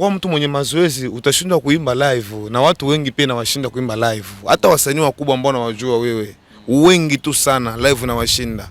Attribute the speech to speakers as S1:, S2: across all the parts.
S1: Kwa mtu mwenye mazoezi utashindwa kuimba live, na watu wengi pia nawashinda kuimba live. Hata wasanii wakubwa ambao nawajua wewe, wengi tu sana live nawashinda.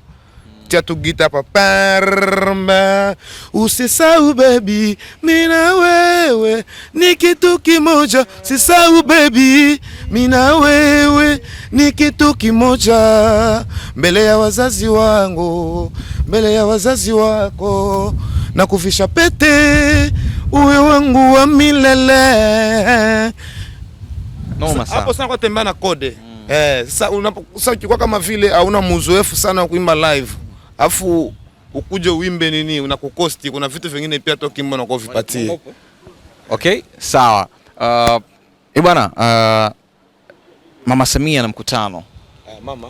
S1: Tia tu gita hapa parma, usisahau baby, mimi na wewe ni kitu kimoja. Usisahau baby, mimi na wewe ni kitu kimoja, mbele ya wazazi wangu, mbele ya wazazi wako, na kuvisha pete uwe wangu wa milele.
S2: Noma sana.
S1: Hapo sana kwa tembea na kode. Eh, sasa unapo sasa ukikuwa kama vile hauna muzoefu sana wa kuimba live, afu ukuje uimbe nini unakukosti, kuna vitu vingine pia toki imba unakuwa vipatie.
S2: Okay, sawa. Bwana, Mama Samia na mkutano.
S1: Mama.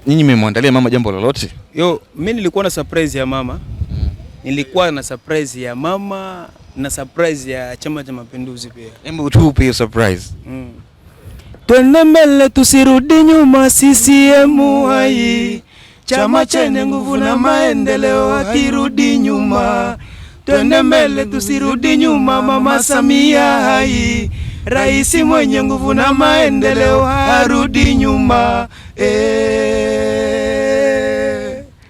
S2: Nyinyi mmemwandalia mama jambo lolote?
S3: Yo, mimi nilikuwa na surprise ya mama. Nilikuwa na surprise ya mama na surprise ya Chama cha Mapinduzi pia.
S2: Hebu tupe hiyo surprise.
S3: Twende mbele tusirudi nyuma, CCM hai, chama chenye nguvu na maendeleo hakirudi nyuma. Twende mbele tusirudi nyuma, Mama Samia hai, rais mwenye nguvu na maendeleo harudi nyuma.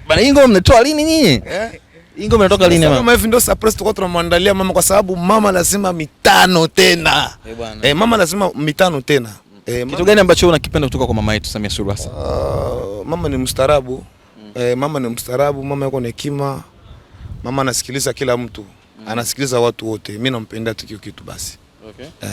S2: Bana, hii ngoma mnatoa lini nyinyi?
S1: Eh?
S2: Hii ngoma inatoka lini
S1: Sasa
S2: mama?
S1: kama hivi ndio surprise tulikuwa tunamwandalia mama, kwa sababu mama lazima mitano tena.
S2: Eh, bwana.
S1: Eh, mama lazima mitano tena. Eh,
S2: Kitu gani ambacho unakipenda kutoka kwa mama yetu Samia Suluhu Hassan?
S1: Mama ni mstaarabu. Eh, mama ni mstaarabu, mama yuko na hekima. Mama anasikiliza kila mtu. Anasikiliza watu wote. Mimi nampenda tu hiyo kitu basi.
S2: Okay.
S1: Eh.